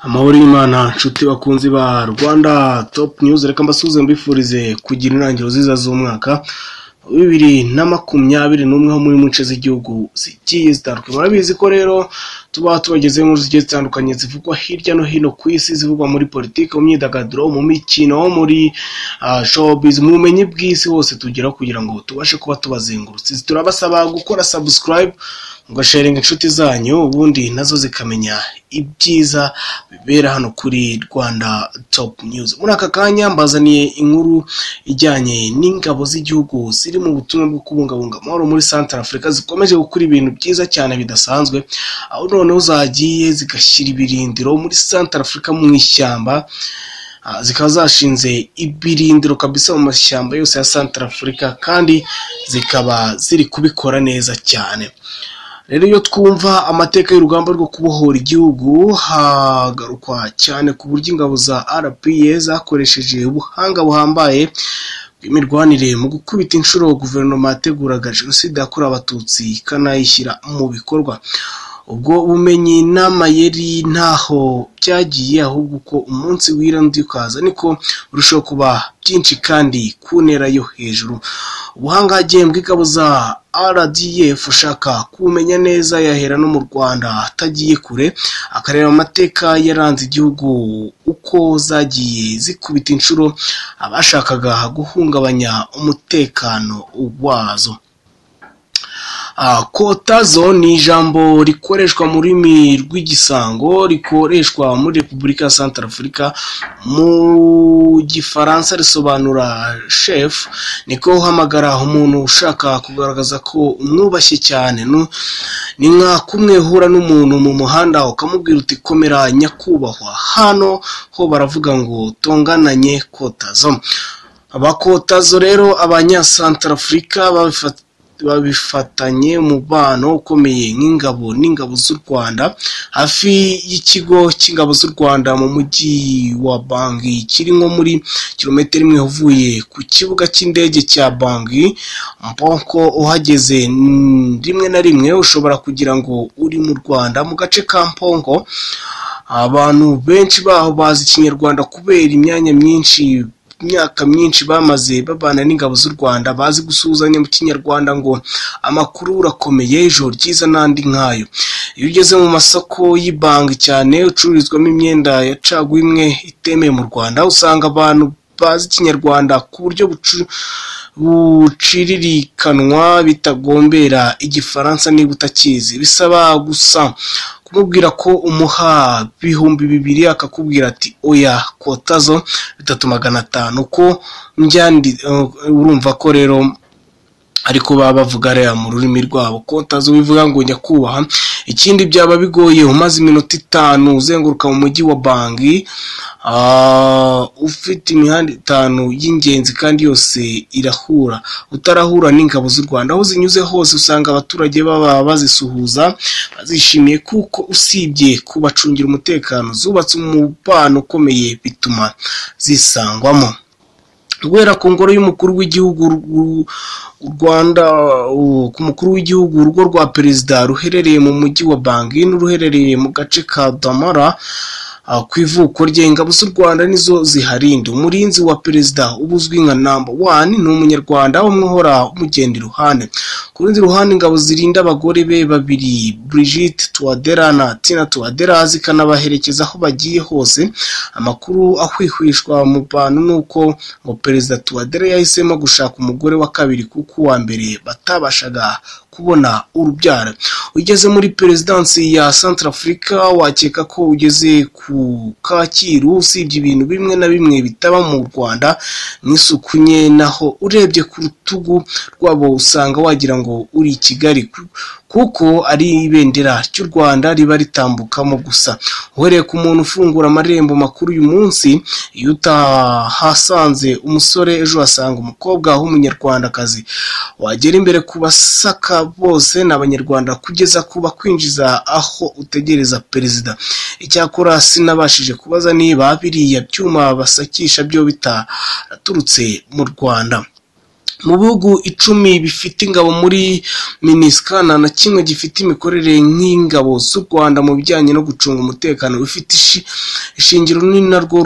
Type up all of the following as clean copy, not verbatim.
Amahoro y'Imana nshuti bakunzi ba Rwanda Top News, reka mbasuhuze mbifurize kugira intangiriro nziza z'umwaka 2021 ho muri mu nce z'igihugu zigiye zitandukanye. Murabizi ko rero tuba tubagezeho inkuru zigiye zitandukanye zivugwa hirya no hino ku isi, zivugwa muri politiki, mu myidagaduro, mu mikino, muri showbiz, mu bumenyi bw'isi hose tugeraho kugira ngo tubashe kuba tubazengurutse. Turabasaba gukora subscribe, mugasharinga inshuti zanyu, ubundi nazo zikamenya ibyiza bibera hano kuri Rwanda Top News. Muri aka kanya mbazaniye inkuru ijyanye n'ingabo z'igihugu ziri mu butumwa bwo kubungabunga amahoro muri Central Africa, zikomeje gukora ibintu byiza cyane bidasanzwe, aho noneho zagiye zigashyira ibirindiro muri Central Africa mu ishyamba, zikaba zashinze ibirindiro kabisa mu mashyamba yose ya Central Africa, kandi zikaba ziri kubikora neza cyane. Rero iyo twumva amateka y'urugamba rwo kubohora igihugu, hagarukwa cyane ku buryo ingabo za RPA zakoresheje ubuhanga buhambaye bw'imirwanire mu gukubita inshuro guverinoma yateguraga jenoside yakorewe Abatutsi ikanayishyira mu bikorwa. Ubwo bumenyi n'amayeri ntaho byagiye, ahubwo uko umunsi wira undi ukaza niko burushaho kuba byinshi kandi ku ntera yo hejuru. Ubuhangange bw'ingabo za RDF ushaka kumenya neza yahera no mu Rwanda atagiye kure, akareba amateka yaranze igihugu uko zagiye zikubita inshuro abashakaga guhungabanya umutekano wazo. Kotazo ni ijambo rikoreshwa mu rurimi rw'igisango, rikoreshwa muri Repubulika ya Central Africa, mu gifaransa risobanura chef, niko uhamagara umuntu ushaka kugaragaza ko umwubashye cyane. Ni nka kumwe uhura n'umuntu mu muhanda ukamubwira uti komera nyakubahwa, hano ho baravuga ngo tongananye kotazo. Abakotazo rero abanya-Central Africa babifatanye umubano ukomeye nk'ingabo n'ingabo z'u Rwanda. Hafi y'ikigo cy'ingabo z'u Rwanda mu mujyi wa Bangui, kiri nko muri kilometero imwe uvuye ku kibuga cy'indege cya Bangui Mpoko, uhageze rimwe na rimwe ushobora kugira ngo uri mu Rwanda. Mu gace ka Mpongo abantu benshi baho bazi Ikinyarwanda kubera imyanya myinshi, imyaka myinshi bamaze babana n'ingabo z'u Rwanda, bazi gusuhuzanya mu Kinyarwanda ngo amakuru urakomeye, ijoro ryiza n'andi nkayo. Iyo ugeze mu masoko y'Ibangi cyane ucururizwamo imyenda ya caguwa imwe itemewe mu Rwanda, usanga abantu bazi Ikinyarwanda ku buryo buciririkanwa bitagombera Igifaransa niba utakizi. Bisaba gusa kumubwira ko umuha 2000 akakubwira ati oya kotazo 3500 ko njyandi. Urumva ko rero ariko baba bavuga rero mu rurimi rwabo kotazo bivuga ngo nyakubahwa. Ikindi byaba bigoye umaze iminota 5 uzenguruka mu mujyi wa Bangui, ufite imihanda 5 y'ingenzi kandi yose irahura, utarahura n'ingabo z'u Rwanda. Aho zinyuze hose usanga abaturage baba bazisuhuza bazishimiye, kuko usibye kubacungira umutekano zubatse umubano ukomeye bituma zisangwamo. Guhera ku ngoro y'umukuru w'igihugu Rwanda, ku mukuru w'igihugu, urugo rwa perezida ruherereye mu mujyi wa Bangui n'uruherereye mu gace ka Damara ku ivuko rye, ingabo z'u Rwanda nizo ziharinda. Umurinzi wa perezida ubuzwi nka number 1 ni umunyarwanda umwe uhora umugenda iruhande. Ku rundi ruhande ingabo zirinda abagore be babiri Brigitte Touadera na Tina Touadera zikanabaherekeza aho bagiye hose. Amakuru ahwihwishwa mu bantu nuko ngo perezida Touadera yahisemo gushaka umugore wa kabiri kuko uwa mbere batabashaga kubona urubyaro. Ugeze muri perezidansi ya Central Africa wakeka ko ugeze ku Kacyiru, usibye ibintu bimwe na bimwe bitaba mu Rwanda n'isuku nke, naho urebye ku rutugu rwabo usanga wagira ngo uri i Kigali, kuko ari ibendera ry'u Rwanda riba ritambukamo gusa. Uhereye ku muntu ufungura amarembo makuru uyu munsi, iyo utahasanze umusore ejo uhasanga umukobwa w'umunyarwandakazi. Wagera imbere ku basaka bose ni abanyarwanda kugeza kuba kwinjiza aho utegereza perezida. Icyakora sinabashije kubaza niba biriya byuma basakisha byo bitaraturutse mu Rwanda. Mu bihugu 10 bifite ingabo muri MINUSCA, nta na kimwe gifite imikorere nk'ingabo z'u Rwanda mu bijyanye no gucunga umutekano. Bifite ishingiro ni narwo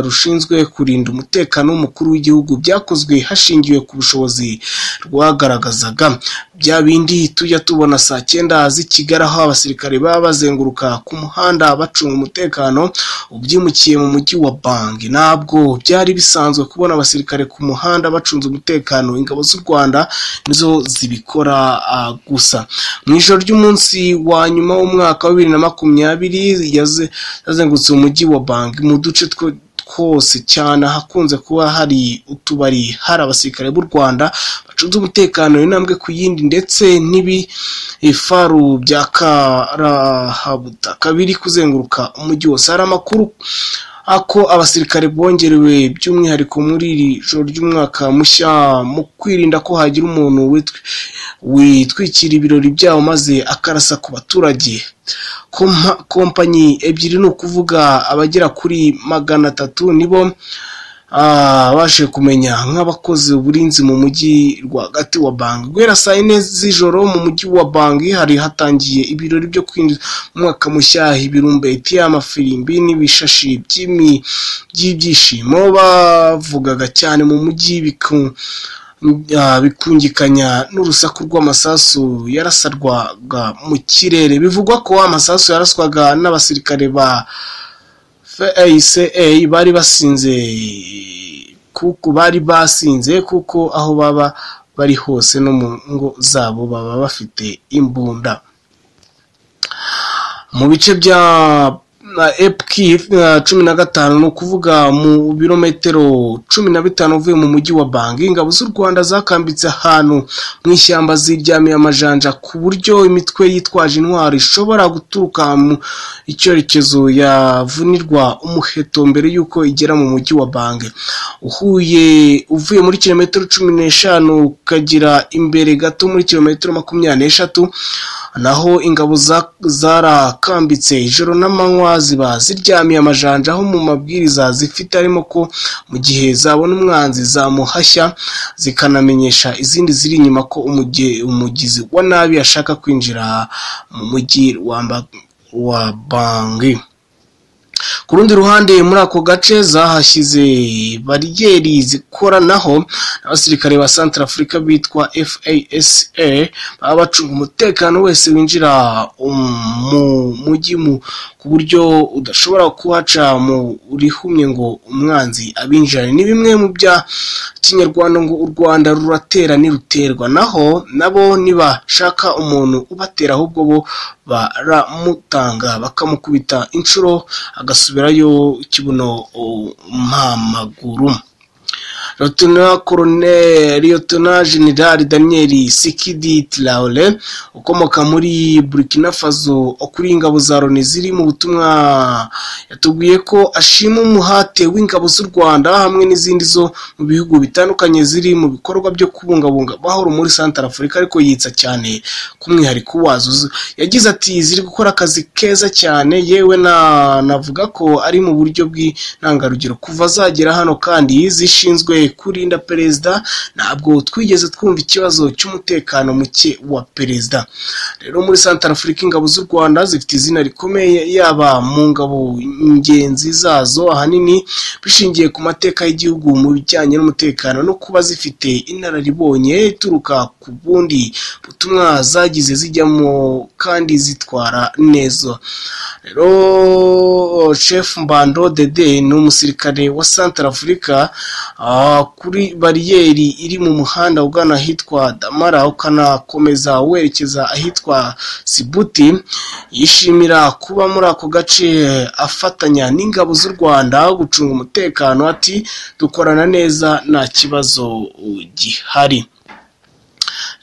rushinzwe kurinda umutekano w'umukuru w'igihugu. Byakozwe hashingiwe ku bushobozi rwagaragazaga. Bya bindi tujya tubona saa 9 z'i Kigali aho abasirikare baba bazenguruka ku muhanda bacunga umutekano, ubyimukiye mu mujyi wa Bangui. Ntabwo byari bisanzwe kubona abasirikare ku muhanda bacunze umutekano. Ingabo z'u Rwanda nizo zibikora gusa. Mu ijoro ry'umunsi wa nyuma w'umwaka wa 2020 yazengurutse umujyi wa Bangui mu duce twose cyane ahakunze kuba hari utubari, hari abasirikare b'u Rwanda bacunze umutekano intambwe ku yindi, ndetse n'ibifaru bya karahabutaka biri kuzenguruka umujyi wose. Hari amakuru ako abasirikare bongerewe by'umwihariko muri iri joro ry'umwaka mushya mu kwirinda ko hagira umuntu witwikira ibirori byabo maze akarasa ku baturage. Kompanyi ebyiri, ni ukuvuga abagera kuri 300, nibo baje kumenya nk'abakoze uburinzi mu mujyi rwagati wa Bangui. Guhera saa 4 z'ijoro mu mujyi wa Bangui hari hatangiye ibirori byo kwinjiza umwaka mushya, ibirumbeti, amafirimbi n'ibishashi by'ibyishimo bavugaga cyane mu mujyi, bikungikanya n'urusaku rw'amasasu yarasarwaga mu kirere. Bivugwa ko amasasu yaraswaga n'abasirikare ba FACA bari basinze kuko aho baba bari hose no mu ngo zabo baba bafite imbunda. Mu bice bya Epki 15, ni ukuvuga mu birometero 15 uvuye mu mujyi wa Bangui, ingabo z'u Rwanda zakambitse ahantu mu ishyamba ziryamiye amajanja, ku buryo imitwe yitwaje intwaro ishobora guturuka mu icyerekezo yavunirwa umuheto mbere y'uko igera mu mujyi wa Bangui. Uvuye muri kilometero 15 ukagira imbere gato muri kilometero 23, naho ingabo zarakambitse ijoro n'amanywa ziba ziryamiye amajanja, aho mu mabwiriza zifite arimo ko mu gihe zabona umwanzi zamuhashya, zikanamenyesha izindi ziri inyuma ko umugizi wa nabi ashaka kwinjira mu mujyi wa Bangui. Ku rundi ruhande, muri ako gace zahashyize bariyeri zikoranaho n'abasirikare ba Centrafrica bitwa FASA, baba bacunga umutekano wese winjira mu mujyi ku buryo udashobora kuhaca mu rihumye ngo umwanzi abinjirane. Ni bimwe mu bya kinyarwanda ngo u Rwanda ruratera niruterwa, naho nabo nibashaka umuntu ubatera ahubwo bo baramutanga bakamukubita inshuro agasubirayo kibuno mpamaguru. Lieutenant Colonel Lieutenant General Daniel Sikidi Traore ukomoka muri Burkina Faso kuri ingabo za Loni ziri mu butumwa, yatubwiye ko ashima umuhate w'ingabo z'u Rwanda hamwe n'izindi zo mu bihugu bitandukanye ziri mu bikorwa byo kubungabunga amahoro muri Centrafrica, ariko yitsa cyane ku mwihariko wazo. Yagize ati ziri gukora akazi keza cyane, yewe navuga ko ari mu buryo bw'intangarugero kuva zagera hano, kandi zishinzwe kurinda perezida. Ntabwo twigeze twumva ikibazo cy'umutekano muke wa perezida. Rero muri Centrafrica ingabo z'u Rwanda zifite izina rikomeye, yaba mu ngabo ingenzi zazo, ahanini bishingiye ku mateka y'igihugu mu bijyanye n'umutekano no kuba zifite inararibonye ituruka ku bundi butumwa zagize zijyamo kandi zitwara neza. Rero Chef Mbando Dede ni umusirikare wa Centrafrica kuri bariyeri iri mu muhanda ugana ahitwa Damara ukanakomeza werekeza ahitwa Sibuti, yishimira kuba muri ako gace afatanya n'ingabo z'u Rwanda gucunga umutekano. Ati dukorana neza nta kibazo gihari.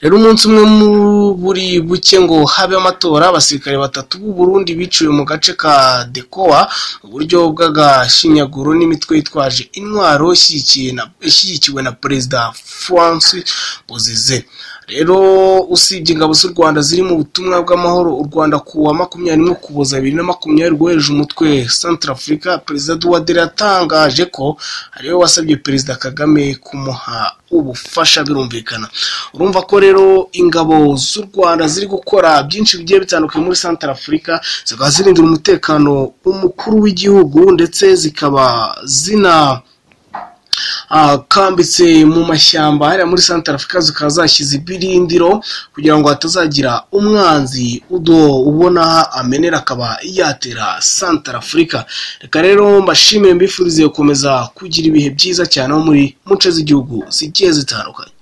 Rero umunsi umwe mu buri buke ngo habe amatora, abasirikare 3 b'u Burundi biciwe mu gace ka Dekoa mu buryo bw'agashinyaguro n'imitwe yitwaje intwaro ishyigikiwe na Perezida François Bozize. Rero usibye ingabo z'u Rwanda ziri mu butumwa bw'amahoro, u Rwanda ku wa 21 Ukuboza 2020 rwohereje umutwe Centrafrica. Perezida Touadera yatangaje ko ariwe wasabye Perezida Kagame kumuha ubufasha. Birumvikana, urumva ko rero ingabo z'u Rwanda ziri gukora byinshi bigiye bitandukanye muri Centrafrica, zikaba zirindira umutekano umukuru w'igihugu, ndetse zikaba zina kambitse mu mashyamba hariya muri Centrafrica, zikaba zashyize ibirindiro kugira ngo hatazagira umwanzi ubona amenera akaba yatera Centrafrica. Reka rero mbashimire, mbifurize gukomeza kugira ibihe byiza cyane aho muri mu nce z'igihugu zigiye zitandukanye.